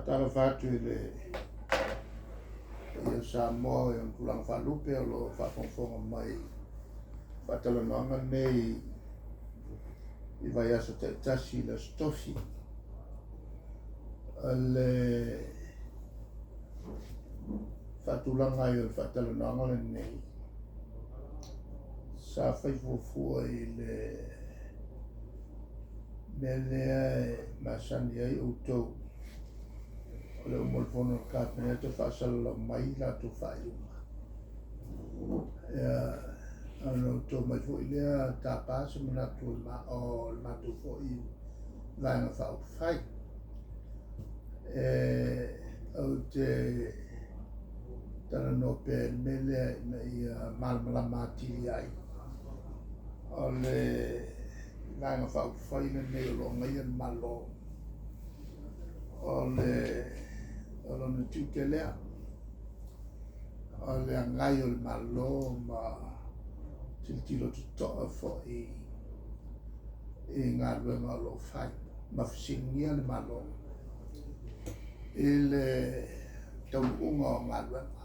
Faatalofa atu i le paia o Samoa i ona tulaga faalupe o lo o faafogafoga mai i faatalanoaga nei i vaiaso taitasi i le Aso Tofi. O le faatulaga ai o le faatalanoaga lenei sa fai fuafua i le mea lea e masani ai outou o le uma o le fono a le Kapeneta faasalalau mai latou faaiuga. Ia, ona outou omai foi lea tapa se manatu o le matou foi Vaega Faaupufai. E, ou te talanoa pea i le mea lea ina ia malamalama atili ai. O le Vaega Faaupufai lenei o lo o agaia le Malo, o le o lona tiute lea, o le agai o le Malo ma tilotilo totoa foi i galuega o lo o fai ma fesiligia le Malo i le taunuuga o galuega.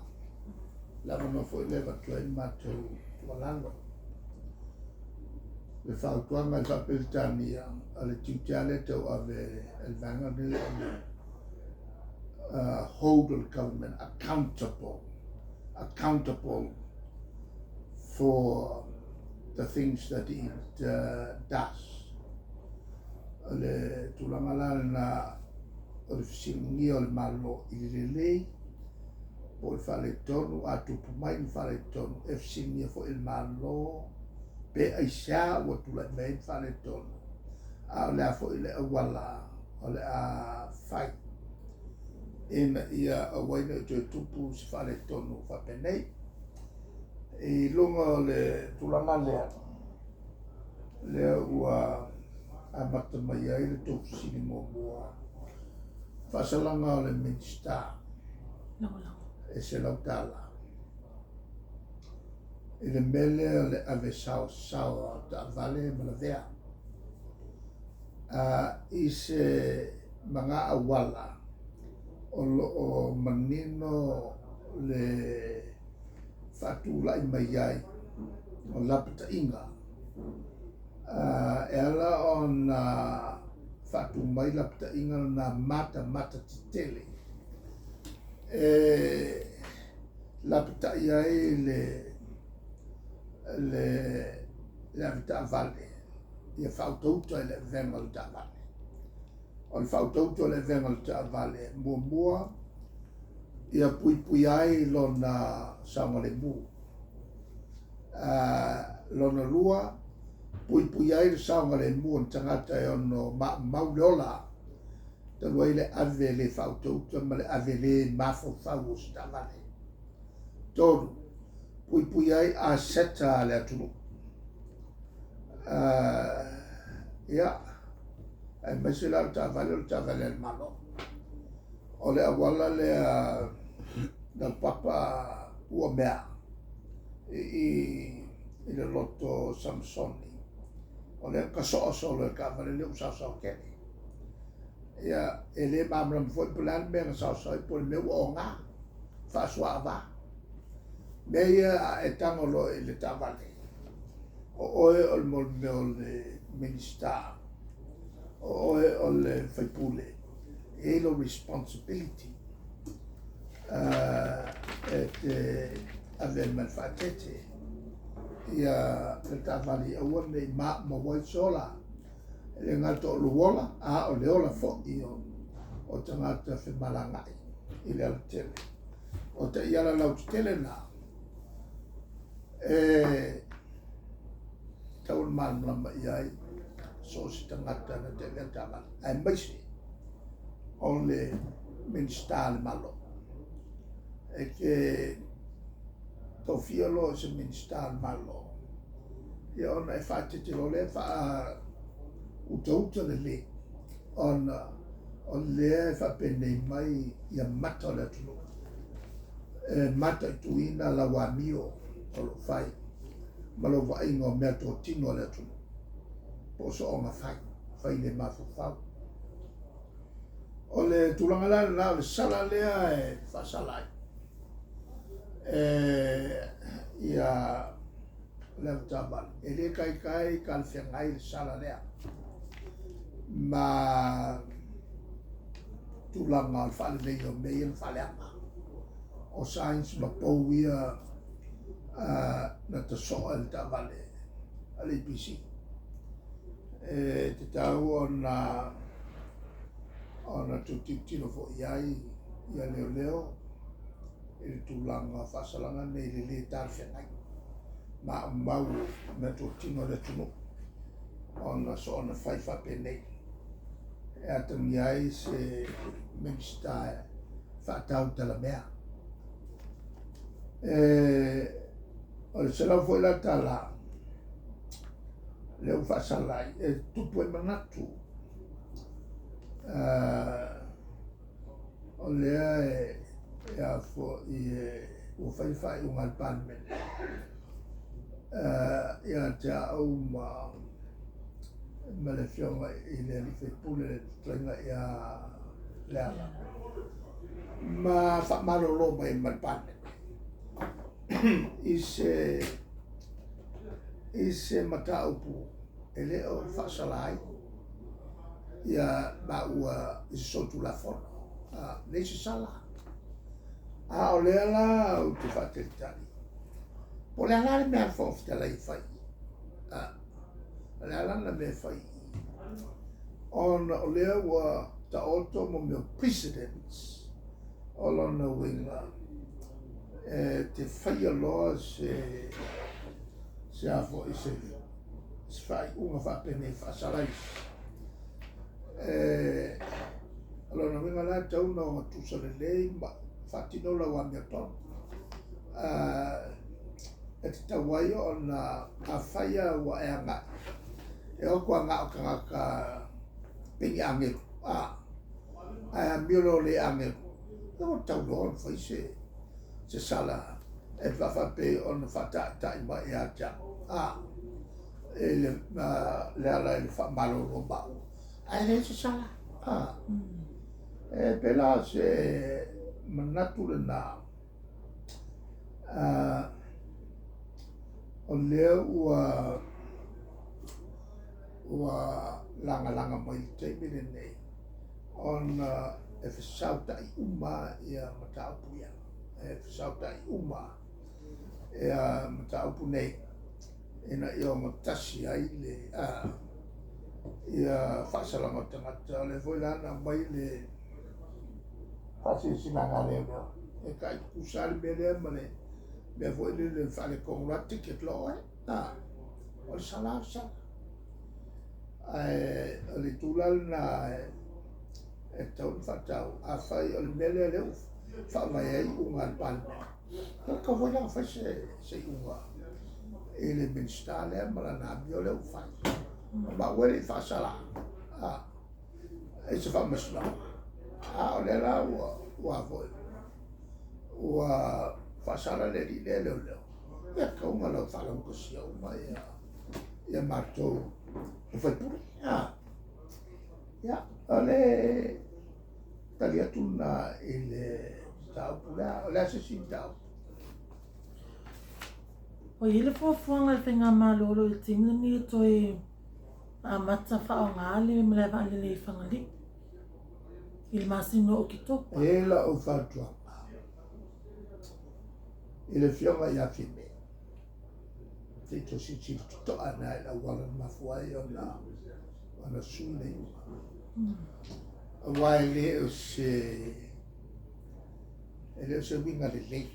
Le avanoa foi lea e avatu ai le matou tuualalo. Le fautuaga i Faa-Peretania, o le tiute lava lea e tauave e le vaega lenei o le hold the government accountable, accountable for the things that it does. O le tulaga la lena o le fesiligia o le Malo i le lelei po o le faaletonu, a tupu mai ni faaletonu, e fesiligia foi e le Malo pe aisea ua tulai mai ai le faaletonu, a o le a foi le auala o le a fai ina ia aua ai ne i toe tupu se faaletonu faapenei. I luga o le tulaga lea, lea ua amata mai ai le tou fesili muamua, faasalaga o le Minisita e $100 i le mea lea o le ave saosaoa o taavale ma lavea i se maga auala o lo o manino le faatulai mai ai o lapataiga e ala ona faatu mai lapataiga lena matamata tetele e lapatai ai le le le avetaavale ia faautauta i le avega o le taavale. O le faautauta o le avega o le taavale, muamua, ia puipui ai lona saogalemu. Lona lua, puipui ai le saogalemu o ni tagata e ono maumau le ola talu ai le ave le faautauta ma le ave le mafaufau o se taavale. Tolu, puipui ai aseta a le atunuu. Ia, aemaise la o le taavale o le taavale a le Malo. O le auala lea laupapa Uamea i le loto o Samasoni, o lea na tasoa solo e le taavale lea ua saosaoa tele. Ia, e le malamalama foi po o le a le mea na saosaoa ai po o le mea ua oga, faasuaava. Mea ia a e tago loa i le taavale, o oe o le mea o le Minisita, o oe o le faipule, e i ai lou responsibility e te ave ai ma le faaeteete ia le taavale ia aua ne i maumau ai se ola. E le gata o lou ola, a o le ola foi o tagata femalagaai i le alatele. O taiala lautetele na e tatau ona malamalama i ai so o se tagata na te avea le taavale, aemaise o le Minisita a le Malo. E te tofia loa o se Minisita a le Malo, ia ona e faaeteete loa lea, faautauta lelei, ona o lea e faapenei mai ia mata o le atunuu e mataituina lau amio o lo o fai ma lou vaaiga o meatotino a le atunuu po o soona fai, fai le mafaufau. O le tulaga la lena o le sala lea e faasala ai e ia le avetaavale, e le taitai talafeagai le sala lea ma tulaga o le faaleleia o mea ia na faaleaga. O signs ma pou ia na tasoa e le taavale a le EPC. E tatau ona ona toe tilotilo foi i ai ia leoleo i le tulaga o faasalaga nei i le lē talafeagai maumau meatotino a le atunuu ona soona fai faapenei e atagia ai se Minisita e faatau talamea. E o le $100 foi la tala lea ua faasala ai, e tupu ai manatu o lea e a foi e ua fai le faaiuga a le Palemene ia te au ma le Afioga i le alii faipule le fetalaiga ia Leala ma faamalolo mai ai ma le Palemene i se i se mataupu e le o faasala ai ia maua i se solitulafono, leai se sala. A o lea la ou te faatalitali, po o le a la le mea a le Fofoga Fetalai e fai i i, o le a lana mea e fai i i, ona o lea ua taoto mo mea o precedents, o lona uiga e te faia loa se se a foi se se faaiuga faapenei e faasala isi. E, o lona uiga la e tatau ona ogatusa lelei ma faatino lau amiotonu. E tatau ai ona afai lava ua e agai, e o atu agao tagata pei ni agelu, ae amio loa le agelu, ia ua tatau loa ona fai se se sala e faapei ona faataitai mai ia te au, i le, le ala i le faamalolo o maua, ae leai se sala. E pei la o se manatu lena, o lea ua ua lagalaga mai i le taimi lenei, ona e fesaotai uma ia mataupu ia, e fesaotai uma ia mataupu nei ina ia ogatasi ai le ia faasalaga o tagata. O lea foi la na aumai le faasilasilaga a leoleo, e tai tutusa lava le mea lea ma le mea foi lele faaletonu loa ticket loa oe. O le sala lava o le sala. Ae o le itu la lena e tatau ona faataua, afai o le mea lea o lea ua faavae ai iuga a le Palemene, ia ua tatau foi la ona fai se iuga i le Minisita lea ma lana amio lea ua fai. O maua e le i faasala i se faamasinoga, a o lea la ua ua foi ua faasala le alii lea leoleo, ia tatau ona lau faalaugatasia uma ia ia matou o faipule. Ia, o le tali atu lena i le mataupu lea. O le a se isi mataupu? Ua i ai le fuafuaga a le Faigamalo o lo o i le taimi lenei e toe amata faaaoga le malae vaalele i Fagalii i le masina o Oketopa. E i ai lau fautuaga i le Afioga ia Fiame, se i toe silasila totoa ane i le auala na mafua ai ona ona sui le iuga. Aua e le o se e le o se uiga lelei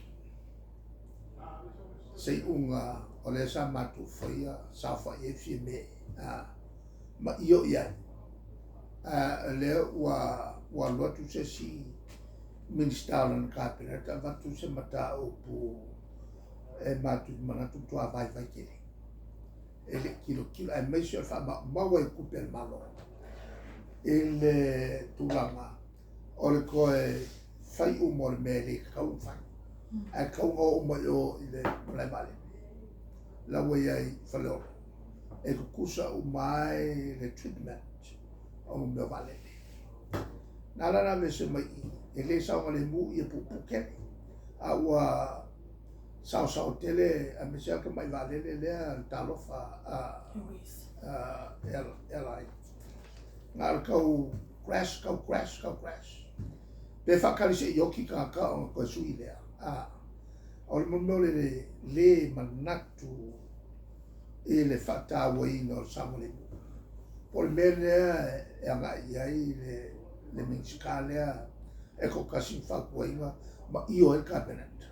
se iuga o lea sa matou faia, saofai ai Fiame ma io i ai. A o lea ua ua alu atu se isi Minisita o lana Kapeneta avatu se mataupu e matou te manatu matua vaivai tele. E le i tilotilo, aemaise o le faamaumau ai o tupe a le Malo i le tulaga o le toe fai uma o le mea e le tatau ona fai. Ae tatau ona o uma i o i le malae vaalele la ua i ai i Faleolo e tutusa uma ai le treatment o mea o vaalele. Na ala ona aveese mai i i, e le saogalemu ia puupuu tele, a ua saosao tele aemaise lava le tamai vaalele lea le Talofa Airline. Na o le tau crash, tau crash, tau crash. Pe faatali se i oti tagata ona toe sui lea. O le mea o le le manatu i le faatauaina o le saogalemu. Po o le mea lea e agai i ai le Minisita lea e toatasi ma fautuaina ma ioe ai le Kapeneta.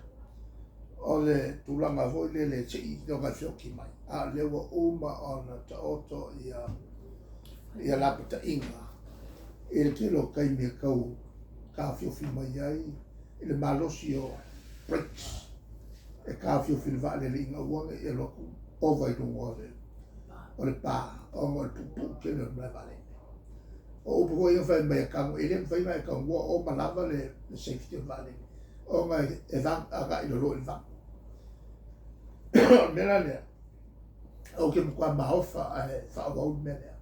O le tulaga foi lele se i iloga e feoti mai, a o lea ua uma ona taoto ia lapataiga i le tele o taimi e tau taofiofi mai ai i le malosi o brakes e taofiofi le vaalele ina ua ne i alu atu ova i luga o le pa ona o le puupuu tele o le malae vaalele. O upu foi ia na fai mai e tago, e le mafai ona e taugua o ma lava le safety o le vaalele ona e agai i lalo i le vanu. O le mea la lea, ou te matua maofa ae faaauau le mea lea.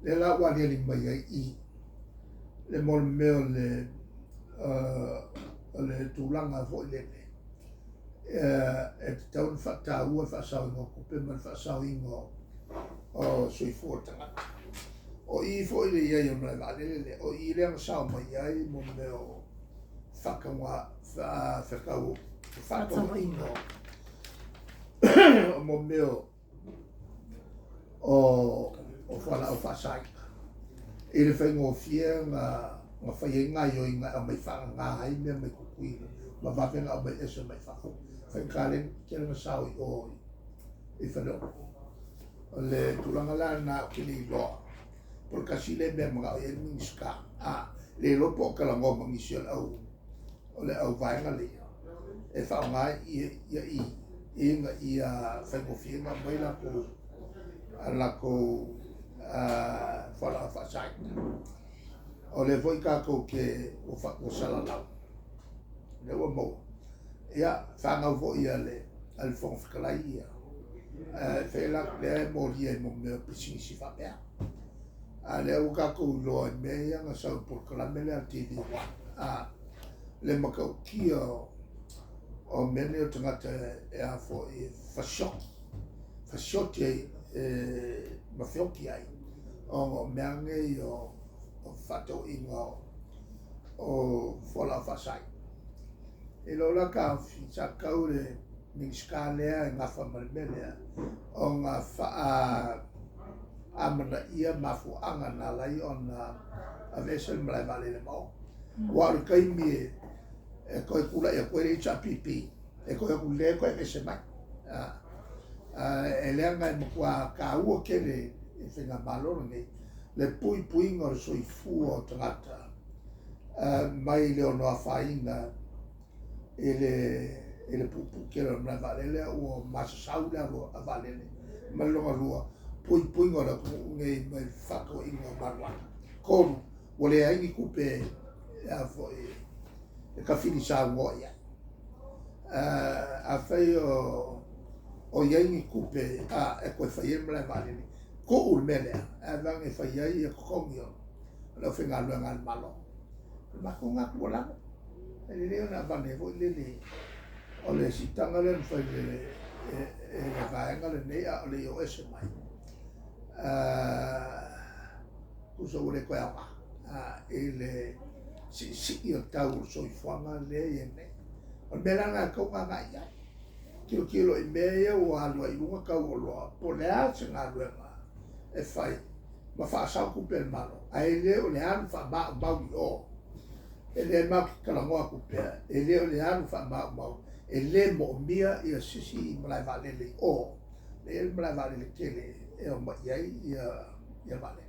Lea la ua aliali mai ai i le mo le mea o le tulaga foi lele e tatau ona faataua le faasaoina o tupe ma le faasaoina o soifua o tagata. O i foi le i ai o le malae vaalele lea, o i lea na sao mai ai mo mea o faatauaiga o mo mea o fualaau faasaina. I le faigofie na fai ai gaoioiga e aumai faagaga ai mea mai Tutuila ma vave ona aumai ese mai fafo. Faigata le tele na sao i o i Faleolo. O le tulaga la lena ou te le iloa. Po o le tasi lea mea e manao i ai le Minisita. Le iloa po o talanoa ma nisi o le au vaega lea e faaaoga ia i ina ia faigofie ona aumai latou fualaau faasaina. O lea foi tatou te ua salalau, lea ua maua. Ia, fanau foi a le Fofoga Fetalai ia, lea e molia i mea o pisinisi faapea. A lea ua tatou iloa i mea ia na sau i polokalame lea a le TV1. Le matautia o mea nei o tagata e a foi fasioti ai ma feoti ai ona o mea nei o faatauaiga o fualaau faasaina. I lou la taofi, sa tatau le Minisita lea e gafa ma le mea lea ona amanaia mafuaaga na ala ai ona aveese le malae vaalele ma o. Aua o le taimi e toe tulai atu ai le HRPP, e toe atu le toe aveese mai. E leaga e matua taua tele i faigamalo lenei le puipuiga o le soifua o tagata mai le ono afaina i le puupuu tele o le malae vaalele ua masasau le alu a vaalele ma le lona lua puipuiga o le atunuu nei mai le fefaatauaiga o mariuana. 3, ua leai ni tupe a foi e tafili saunoa i ai. Afai o i ai ni tupe e toe fai ai le malae vaalele, tuu le mea lea, ae vage e fai ai ia totogi o le aufaigaluega a le Malo. O le matou lena tuualalo, e lelei ona avane foi lele o le siitaga lea na fai e le vaega lenei a o le i o ese mai. Tusa ua le toe aoga i le siisii o tau o le soifuaga lea e i ai nei. O le mea la lena e tatau ona agai i ai. Tilotilo i mea ia ua alu ai i luga tau o oloa, po o le a se galuega e fai ma faasao tupe a le Malo, ae le o le alu faamaumau i o. E le matou te talanoa atu pea, e le o le alu faamaumau, e le moomia ia sisi malae vaalele i o, le i ai le malae vaalele tele e omai ai ia vaalele.